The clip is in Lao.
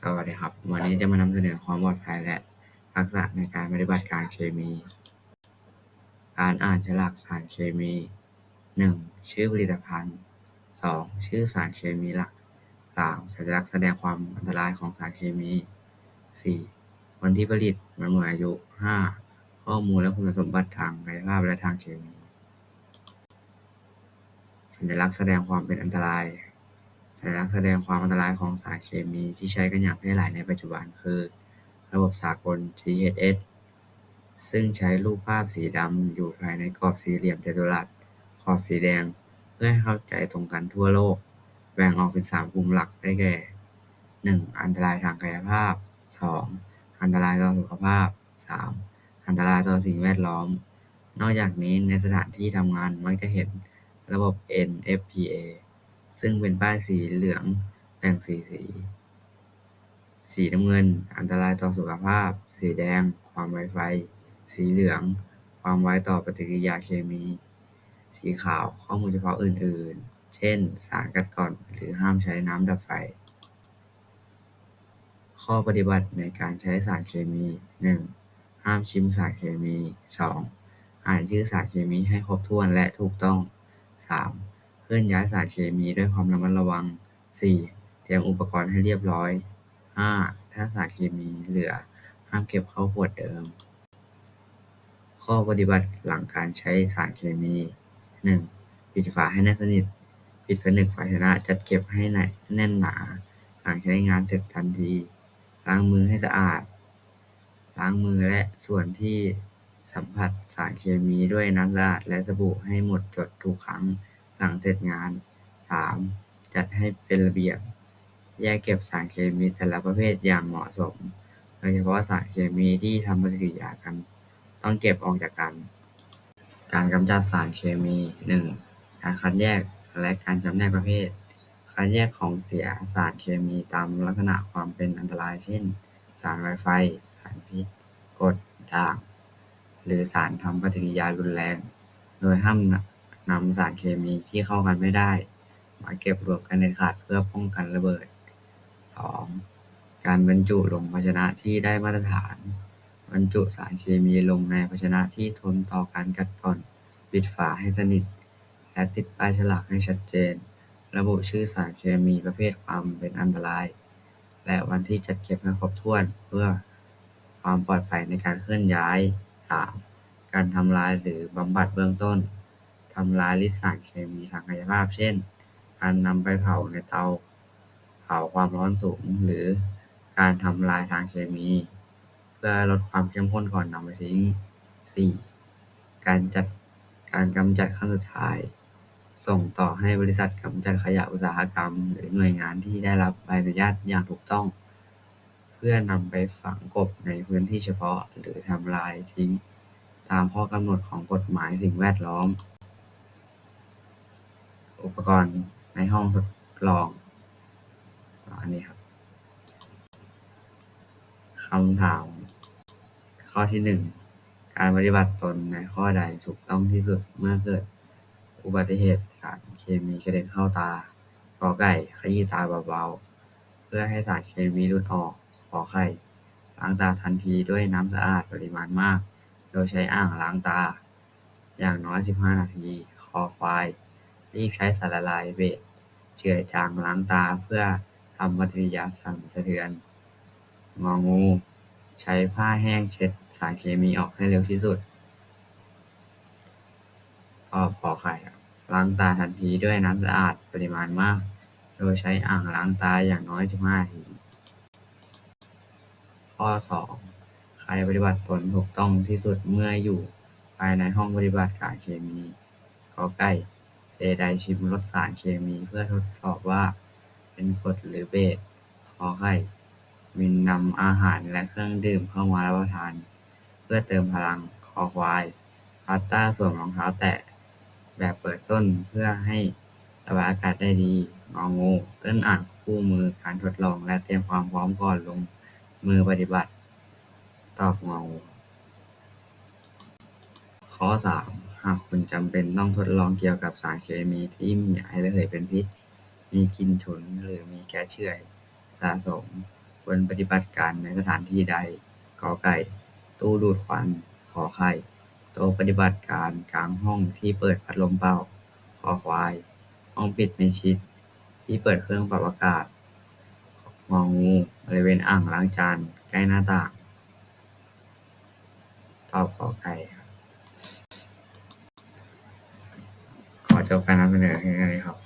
ສະຫວັດດີຄັບ ວັນນີ້ຈະມານຳສະເໜີຄວາມປອດໄພ ແລະ ທັກສະໃນການປະຕິບັດການເຄມີ. ການອ່ານສະຫຼາກສານເຄມີ. ໜຶ່ງ ຊື່ຜະລິດຕະພັນ. ສອງ ຊື່ສານເຄມີຫຼັກ. ສາມ ສັນຍະລັກສະແດງຄວາມອັນຕະລາຍຂອງສານເຄມີ. ສີ່ ວັນທີ່ຜະລິດ, ວັນໝົດອາຍຸ. ຫ້າ ຂໍ້ມູນ ແລະ ຄຸນສົມບັດທາງກາຍະພາບ ແລະ ທາງເຄມີ. ສັນຍະລັກສະແດງຄວາມເປັນອັນຕະລາຍ. ສັນຍະລັກສະແດງຄວາມອັນຕະລາຍຂອງສານເຄມີທີ່ໃຊ້ກັນຢ່າງແຜ່ຫຼາຍໃນປັດຈຸບັນຄື ລະບົບສາກົນ GHS ຊຶ່ງໃຊ້ຮູບພາບສີດຳຢູ່ພາຍໃນກອບສີ່ຫຼ່ຽມຈັດຕຸລັດ ຂອບສີແດງ ເພື່ອໃຫ້ເຂົ້າໃຈຕົງກັນທົ່ວໂລກ. ແບ່ງອອກເປັນສາມກຸ່ມຫຼັກ ໄດ້ແກ່ ໜຶ່ງ ອັນຕະລາຍທາງກາຍະພາບ. ສອງ ອັນຕະລາຍຕໍ່ສຸຂະພາບ. ສາມ ອັນຕະລາຍຕໍ່ສິ່ງແວດລ້ອມ. ນອກຈາກນີ້, ໃນສະຖານທີ່ທຳງານມັກຈະເຫັນລະບົບ NFPA ຊຶ່ງເປັນປ້າຍສີເຫຼືອງແບ່ງສີ, ສີນ້ຳເງິນ ອັນຕະລາຍຕໍ່ສຸຂະພາບ, ສີແດງ ຄວາມໄວໄຟ, ສີເຫຼືອງ ຄວາມໄວຕໍ່ປະຕິກິລິຍາເຄມີ, ສີຂາວ ຂໍ້ມູນສະເພາະອື່ນໆ ເຊັ່ນ ສານກັດກ່ອນ ຫຼື ຫ້າມໃຊ້ນ້ຳດັບໄຟ. ຂໍ້ປະຕິບັດໃນການໃຊ້ສານເຄມີ. ໜຶ່ງ ຫ້າມຊິມສານເຄມີ. ສອງ ອ່ານຊື່ສານເຄມີໃຫ້ຄົບຖ້ວນ ແລະ ຖືກຕ້ອງ. ສາມ ເຄື່ອນຍ້າຍສານເຄມີດ້ວຍຄວາມລະມັດລະວັງ. ສີ່ ຕຽມອຸປະກອນໃຫ້ລຽບຮ້ອຍ. ຫ້າ ຖ້າສານເຄມີເຫຼືອ, ຫ້າມເກັບເຂົ້າຂວດເດີມ. ຂໍ້ປະຕິບັດຫຼັງການໃຊ້ສານເຄມີ. ໜຶ່ງ ປິດຝາໃຫ້ແໜ້ນສະໜິດ. ປິດຜະນຶກພາຊະນະຈັດເກັບໃຫ້ແໜ້ນໜາ. ຫຼັງໃຊ້ງານເສັດທັນທີ, ລ້າງມືໃຫ້ສະອາດ. ລ້າງມື ແລະ ສ່ວນທີ່ສຳຜັດສານເຄມີດ້ວຍນ້ຳສະອາດ ແລະ ສະບູໃຫ້ໝົດຈົດທຸກຄັ້ງຫຼັງເສັດງານ. ສາມ ຈັດໃຫ້ເປັນລະບຽບ. ແຍກເກັບສານເຄມີແຕ່ລະປະເພດຢ່າງເໝາະສົມ, ໂດຍສະເພາະສານເຄມີທີ່ທຳປະຕິກິລິຍາກັນ ຕ້ອງເກັບອອກຈາກກັນ. ການກຳຈັດສານເຄມີ. ໜຶ່ງ ການຄັດແຍກ ແລະ ການຈຳແນກປະເພດ. ຄັດແຍກຂອງເສຍສານເຄມີຕາມລັກສະນະຄວາມເປັນອັນຕະລາຍ ເຊັ່ນ ສານໄວໄຟ, ສານພິດ, ກົດ, ດ່າງ ຫຼື ສານທຳປະຕິກິລິຍາຮຸນແຮງ, ໂດຍຫ້າມນຳສານເຄມີທີ່ເຂົ້າກັນໄມ່ໄດ້ມາເກັບລວມກັນເດັດຂາດເພື່ອປ້ອງກັນລະເບີດ. ສອງ ການບັນຈຸລົງພາຊະນະທີ່ໄດ້ມາດຕະຖານ. ບັນຈຸສານເຄມີລົງໃນພາຊະນະທີ່ທົນຕໍ່ການກັດກ່ອນ, ປິດຝາໃຫ້ສະໜິດ ແລະ ຕິດປ້າຍສະຫຼາກໃຫ້ຊັດເຈນ. ລະບຸຊື່ສານເຄມີ, ປະເພດຄວາມເປັນອັນຕະລາຍ ແລະ ວັນທີ່ຈັດເກັບໃຫ້ຄົບຖ້ວນເພື່ອຄວາມປອດໄພໃນການເຄື່ອນຍ້າຍ. ສາມ ການທຳລາຍ ຫຼື ບຳບັດເບື້ອງຕົ້ນ. ທຳລາຍລິດສານເຄມີທາງກາຍະພາບ ເຊັ່ນ ການນຳໄປເຜົາໃນເຕົາເຜົາຄວາມຮ້ອນສູງ ຫຼື ການທຳລາຍທາງເຄມີ ເພື່ອລົດຄວາມເຂັ້ມຂຸ້ນກ່ອນນຳໄປຖິ້ມ. ສີ່ ການຈັດ ການກຳຈັດຂັ້ນສຸດທ້າຍ, ສົ່ງຕໍ່ໃຫ້ບໍລິສັດກຳຈັດຂະຫຍະອຸດສາຫະກຳ ຫຼື ໜ່ວຍງານທີ່ໄດ້ຮັບໃບອະນຸຍາດຢ່າງຖືກຕ້ອງ ເພື່ອນຳໄປຝັງກົບໃນພື້ນທີ່ສະເພາະ ຫຼື ທຳລາຍຖິ້ມຕາມຂໍ້ກຳນົດຂອງກົດໝາຍສິ່ງແວດລ້ອມ. ອຸປະກອນໃນຫ້ອງທົດລອງ ອັນນີ້ຄັບ. ຄຳຖາມ ຂໍ້ທີໜຶ່ງ ການປະຕິບັດຕົນໃນຂໍ້ໃດຖືກຕ້ອງທີ່ສຸດເມື່ອເກີດອຸບັດຕິເຫດສານເຄມີກະເດັນເຂົ້າຕາ? ກ.ໄກ່ ຂະຢີ້ຕາເບົາໆ ເພື່ອໃຫ້ສານເຄມີຫຼຸດອອກ. ຂ.ໄຂ່ ລ້າງຕາທັນທີດ້ວຍນ້ຳສະອາດປະລິມານມາກ ໂດຍໃຊ້ອ່າງລ້າງຕາ ຢ່າງນ້ອຍສິບຫ້ານາທີ. ຄ.ຄວາຍ ຣີບໃຊ້ສານລະລາຍເບດເຈືອຈາງລ້າງຕາເພື່ອທຳປະຕິກິລິຍາສັ່ນສະເທືອນ. ງ.ງູ ໃຊ້ຜ້າແຫ້ງເຊັດສານເຄມີອອກໃຫ້ເລັວທີ່ສຸດ. ຕອບ ຂ.ໄຂ່ ລ້າງຕາທັນທີດ້ວຍນ້ຳສະອາດປະລິມານມາກ ໂດຍໃຊ້ອ່າງລ້າງຕາຢ່າງນ້ອຍສິບຫ້ານາທີ. ຂໍ້ສອງ ໃຄປະຕິບັດຕົນຖືກຕ້ອງທີ່ສຸດເມື່ອຢູ່ພາຍໃນຫ້ອງປະຕິບັດການເຄມີ? ກ.ໄກ່ ເທໄດຊິມລົດສານເຄມີເພື່ອທົດສອບວ່າເປັນກົດ ຫຼື ເບດ. ຂ.ໄຂ່ ມິນນຳອາຫານ ແລະ ເຄື່ອງດື່ມເຂົ້າມາຮັບປະທານ ເພື່ອເຕີມພະລັງ. ຄ.ຄວາຍ ພັດຕາສວມລອງເທົ້າແຕະແບບເປີດສົ້ນເພື່ອໃຫ້ລະບາຍອາກາດໄດ້ດີ. ງ.ງູ ເຕີ້ນອ່ານຄູ່ມືການທົດລອງ ແລະ ຕຽມຄວາມພ້ອມກ່ອນລົງມືປະຕິບັດ. ຕອບ ງ.ງູ. ຂໍ້ສາມ ຫາກຄຸນຈຳເປັນຕ້ອງທົດລອງກ່ຽວກັບສານເຄມີທີ່ມີໄອລະເຫຍເປັນພິດ, ມີກິ່ນຊຸນ ຫຼື ມີແກັສເຈື່ອຍສະສົມ, ຄົນປະຕິບັດການໃນສະຖານທີ່ໃດ? ກ.ໄກ່ ຕູ້ດູດຄວັນ. ຂ.ໄຂ່ ໂຕະປະຕິບັດການກາງຫ້ອງທີ່ເປີດພັດລົມເປົ່າ. ຄ.ຄວາຍ ຫ້ອງປິດມິດຊິດທີ່ເປີດເຄື່ອງປັບອາກາດ. ງ.ງູ ບໍລິເວນອ່າງລ້າງຈານໃກ້ໜ້າຕ່າງ. ຕອບ ກ.ໄກ່. ຂໍຈົບການນຳສະເໜີພຽງເທົ່ານີ້. ຂອບ